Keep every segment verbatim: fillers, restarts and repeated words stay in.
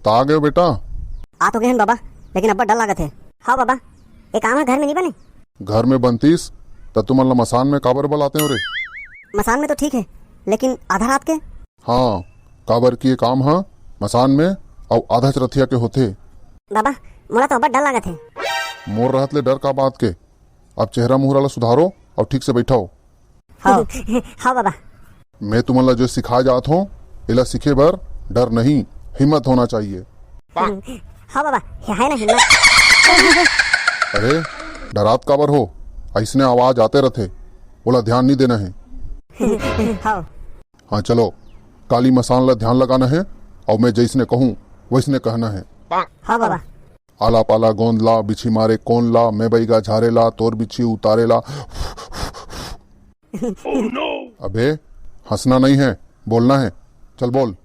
त आ गयो बेटा? आ तो गए हन बाबा, लेकिन अब्बड़ डर लागत हे। हाँ बाबा, ये काम ह घर में नहीं बने? घर में बनतीस, त तुमन ला मसान में काबर बलाते हो रे? मसान में तो ठीक है, लेकिन आधा रात के? हाँ, काबर कि ये काम ह मसान में अउ आधा रथिया के होथे। बाबा, मोला तो अब्बड़ डर लागत हे। मोर रहत ले डर का बात के? अब चेहरा मुहरा ला सुधारो अउ ठीक से बैठो। हाँ। हाँ बाबा। मैं तुमन ला जो सिखाए जात हों, एला सीखे बर डर नहीं, हिम्मत होना चाहिए। हाँ बाबा, है ना हिम्मत। अरे, डरात काबर हो? अइसने आवाज आते रथे, ओला ध्यान नहीं देना है। हाँ। हाँ, चलो, काली मसान ला ध्यान लगाना है, अउ मैं जइसने कहूँ, वइसने कहना है। हाँ बाबा। आला पाला गोंद ला, बिछी मारे कोन ला, मैं बइगा झारे ला, तोर बिछी उतारे ला। अबे, हंसना नहीं है, बोलना है। चल बोल।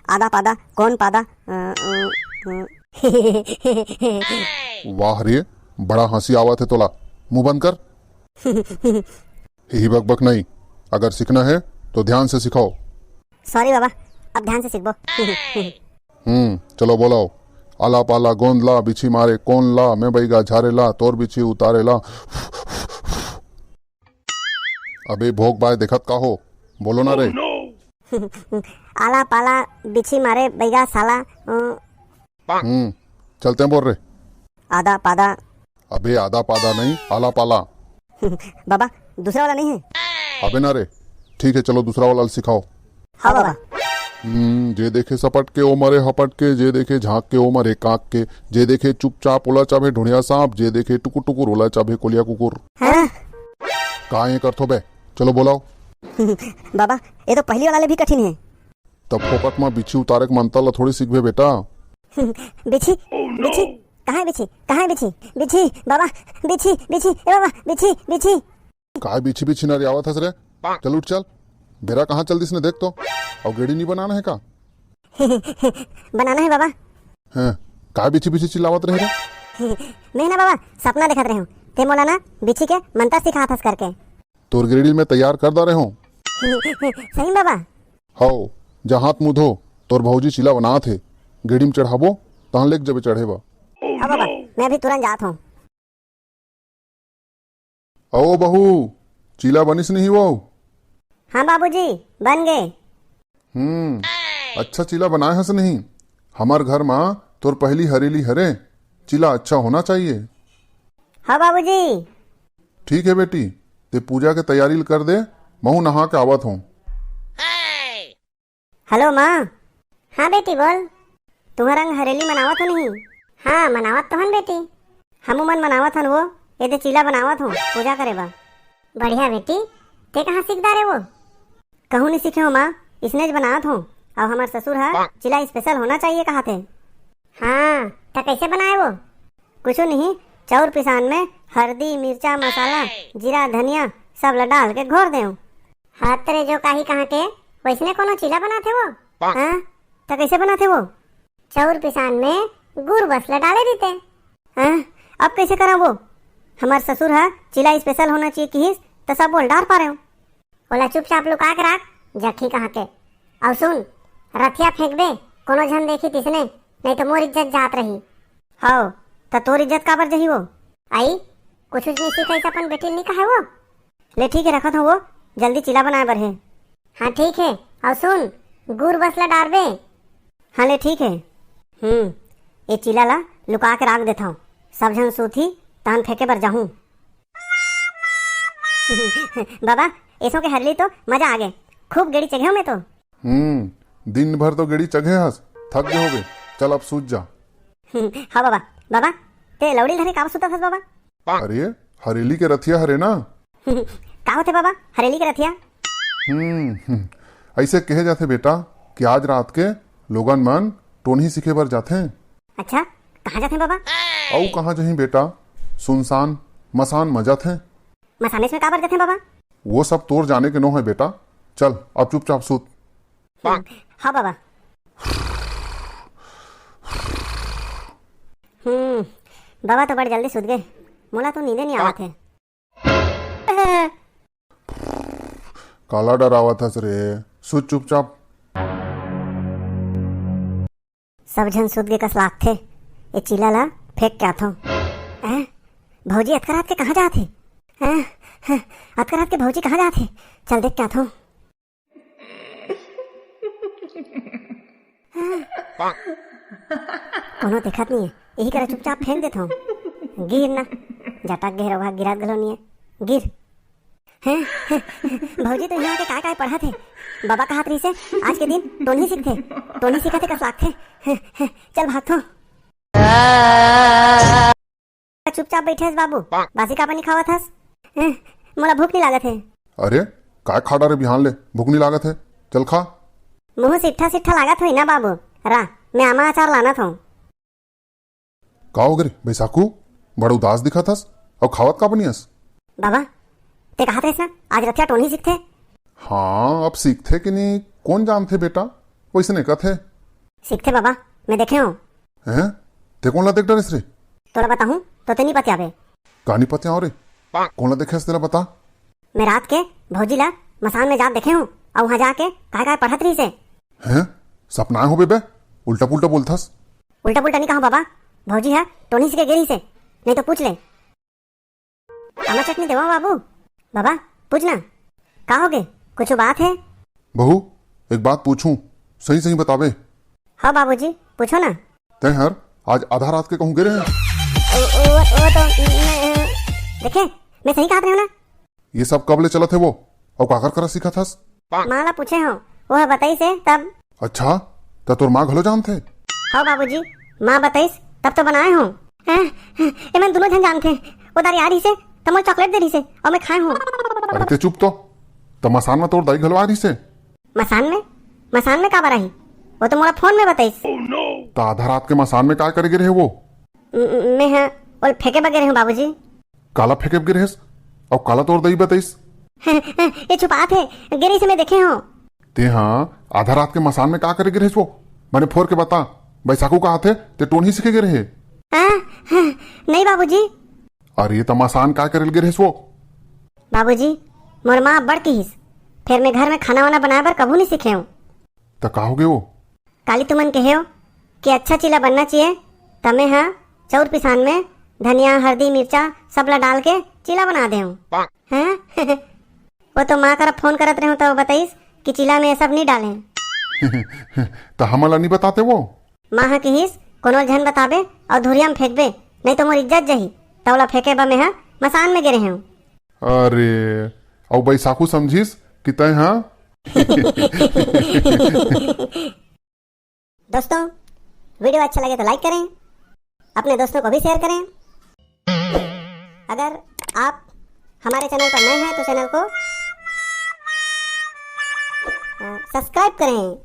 आदा पादा, कौन पादा? अ, अ, अ। वाह रे, बड़ा हंसी आवत है तोला। मुंह बंद कर। हिही बकबक नहीं, अगर सीखना है तो ध्यान से सिखाओ। Sorry बाबा, अब ध्यान से सीखबो। हम्म, चलो बोलाओ। आला पाला गोंद ला, बिछी मारे कोन ला, मैं बइगा झारे ला, तोर बिछी उतारे ला। अबे भोग बाय देखत का हो, बोलो ना रे। आला पाला बिछी मारे बइगा साला, अ, हम्म, चलते हैं बोल रे। आदा पादा। अबे आदा पादा नहीं, आला पाला। बाबा, दूसरा वाला नहीं है? अबे ना रे, ठीक है, चलो दूसरा वाला सिखाओ। हाँ बाबा। हम्म, जे देखे सपट के ओ मरे हपट के, जे देखे झांक के ओ मरे कांक के, जे देखे चुपचाप ओला चाभे ढुंढिया सांप, जे देखे टुकुर टुकुर ओला चाभे कोलिया कुकुर। हाँ। का ये करथो बे? चलो बोलाओ। बाबा, ये तो पहली वाला ले भी कठिन है। तब फोकट म बिछी उतारे के मंतर ला थोड़ी सीखबे बेटा। बिछी, बिछी, कहाँ है बिछी? कहाँ है बिछी? बिछी, बाबा, बिछी, बिछी, ए बाबा, बिछी, बिछी। काय बिछी बिछी नरियावत हस रे? चल उठ चल, बेरा कहाँ चल दिस ने देख तो। अउ गेड़ी नहीं बनाना है का? बनाना है बाबा। हैं, काय बिछी बिछी चिल्लावत रहे रे? मैं ना बाबा, सपना देखत रहे हूँ, ते मोला ना बिछी के मंतर सिखात हस करके। तोर गेड़ी में तैयार कर डारे हूँ। सही में बाबा? हव, जा हाथ मुंह धो, तोर भौजी चीला बनात हे, गेड़ी में चढ़ाबो, तहन लेके जबे चढ़े बर। हाँ बाबा, मैं अभी तुरंत जात हूँ। अहो बहू, चीला बनिस नहीं वो? हाँ बाबूजी, बन गे। हम्म, अच्छा चीला बनाए हस नहीं? हमर घर मा तोर पहली हरेली हरे, चीला अच्छा होना चाहिए। हाँ बाबूजी। ठीक है बेटी, ते पूजा के तैयारी ल कर दे, महू नहा के आवत हूँ। हेलो माँ। हाँ बेटी बोल। तुहर अंग हरेली मनावत हो नहीं? हाँ मनावत तो हन बेटी। हमू मन मनावत हन वो, ये दे चीला बनावत हो पूजा करे बर। बढ़िया बेटी, ते कहाँ सीख डारे वो? कहूँ नहीं सीखे हो माँ, इसने ज बनावत हो। अउ हमर ससुर हा चीला स्पेशल होना चाहिए कहा थे। हाँ, त कैसे बनाए वो? कुछ नहीं, चाउर पिसान में हरदी, मिर्चा, मसाला, जीरा, धनिया सब ला डाल के घोर देव। हाथ रे जो काही कहाँ के, वैसने कोनो चीला बनाथे वो? हाँ, त कैसे बनाथे वो? चाउर पिसान में गुर बस ला डाले रहिते। हाँ, अब कैसे करा वो? हमार ससुर हा चीला स्पेशल होना चाहिए किहिस, त सब बोल डार पा रहे हो। ओला चुपचाप लुका के राख, जखी कहाँ के। अउ सुन, रथिया फेंकबे, कोनो झन देखी तिसने, नहीं तो मोर इज्जत जात रही। हव, त तोर इज्जत काबर जही वो? आई, कुछ नहीं सीखाइस अपन बेटी नहीं कहे वो। ले ठीक है, रखत हूँ वो, जल्दी चीला बनाए बर है। हाँ ठीक है, अउ सुन, गुर बस ला डारबे। हाँ ले ठीक है। हम्म, ये चीला ला लुका के राख देथव, सब झन सूती, तहन फेंके बर जाहूँ। बाबा, एसो के हरेली तो मजा आ गे, खूब गेड़ी चघेव मैं तो। हम्म, दिन भर तो गेड़ी चघे हस, थक गे होबे, चल अब सूत जा। हाँ बाबा। बाबा, ते लौड़ी धरे काबर सुतत हस बाबा? अरे, हरेली के रथिया हरे ना। का होथे बाबा, हरेली के रथिया? हम्म, हम्म, ऐसे कहे जाथे बेटा कि आज रात के लोगन मन टोनही सीखे बर जाथे। अच्छा, कहाँ जाथे बाबा? अउ कहाँ जही बेटा, सुनसान मसान म जाथे। मसानेच में काबर जाथे बाबा? वो सब तोर जाने के नो है बेटा। चल, अब चुपचाप सूत। हाँ बाबा। हम्म, बाबा तो बड़ जल्दी सुत गए, मोला तो नींदे नहीं आवत है। काला डरावत हस रे, सुत चुपचाप। सब झन सुत गे कस लागथे। ए चीला ला फेंक के आथों। हैं? भौजी अतका रात के कहाँ जात हे? हैं? हैं? अतका रात के भौजी कहाँ जात हे? चल देख के आथों। हैं? कोनो देखत नहीं है, यही करा चुपचाप फेंक देथों। गिर ना, जटक गे रहा, गिरात घलो नहीं है। गिर। हैं? हैं? भौजी तो यहाँ के काय काय पढ़त हे? बाबा कहत रहिसे, आज के दिन टोनही सीखथे, टोनही सीखत हे कस लागथे। हैं? हैं? चल भागथों। चुपचाप बैठे हस बाबू, बासी का पानी खावत हस? हैं? मोला भूख नहीं लागत हे। अरे, काय खा डारे बिहान ले, भूख नहीं लागत हे? चल खा। मुँह सिट्ठा सिट्ठा लागत होई ना बाबू, रा, मैं आमा अचार लानत हों। का हो गे रे बैसाखू, बड़ा उदास दिखत हस, अउ खावत का बनी हस? बाबा, ते कहत रहिस ना, आज रथिया टोनही सीखथे। हाँ, अब सीखथे कि नहीं, कोन जानथे बेटा, वैसने कथे। सीखथे बाबा, मैं देखे हों। हैं? ते कोन ला देख डरेस रे? तोला बताहूँ, तो ते नहीं पतियाबे। का नहीं पतियाओं रे? कोन ला देखे हस तेला बता। मैं रात के भौजी ला मसान में जात देखे हों, अउ वहाँ जाके काय काय पढ़त रहिसे। हैं? सपनाए होबे बे? उल्टा पुल्टा बोलथस। उल्टा पुल्टा नहीं कहूँ बाबा, भौजी हा टोनही सीखे गे रहिसे, नहीं तो पूछ ले। आमा चटनी देवा बाबू। बाबा, पूछ ना, का हो गे? कुछ बात हे? बहू, एक बात पूछूं, सही सही बताबे। हाँ बाबूजी, पूछो ना। तैं हर आज आधा रात के कहूँ गे रहे? ओ, ओ, ओ तो मैं, देखे, मैं सही कहत रहे हों ना। ये सब कब ले चलत हे वो? अउ काकर करा सीखत हस? माँ ला पूछे हों, वो ह बताइस हे तब। अच्छा, त तोर माँ घलो जानथे? हाँ बाबूजी, माँ बताइस तब तो बनाए हों। हैं? एमन दुनों झन जानथे। वो दारी आ रहिसे, त मोला चॉकलेट दे रहिसे, अउ मैं खाए हों। अरे ते चुप तो। त मसान में तोर दाई घलो आ रहिसे? मसान में? मसान में काबर आही? वो तो मोला फोन में बताइस। त आधा रात के मसान में काय करे गे रहे वो? म-, म-, मैं ह ओला फेंके बर गे रहे हों बाबूजी। काला फेंके बर गे रहेस? अउ काला तोर दाई बताइस? ये छुपात हे, गे रहिसे मैं देखे हों। ते हाँ आधा रात के मसान में का करे गे रहेस वो? बने फोर के बता, बैसाखू कहत हे ते टोनही सीखे गे रहे। हाँ, हाँ, नहीं बाबूजी। अरे त मसान का करे गे रहेस वो? बाबूजी, मोर माँ अब्बड़ किहिस, फेर मैं घर में खाना वाना बनाए बर कभू नहीं सीखे हों। त का हो गे वो? काली तुमन कहेव कि अच्छा चीला बनना चाहिए, त मैं ह चाउर पिसान में धनिया, हरदी, मिर्चा सब ला डाल के चीला बना देव। हैं? वो तो माँ करा फोन करत रहेव त बताइस कि चीला में ये सब नहीं डाले। त हमन ला नहीं बताते वो? माँ ह किहिस, कोनो झन बताबे अउ धुरिया में फेंकबे, नहीं तो मोर इज्जत जही। त ओला फेंके बर मैं ह मसान में गे रहेव। अरे, अउ बैसाखू समझिस कि तैं ह। दोस्तों, वीडियो अच्छा लगे तो लाइक करें, अपने दोस्तों को भी शेयर करें। अगर आप हमारे चैनल पर नए हैं तो चैनल को, अ, सब्सक्राइब करें।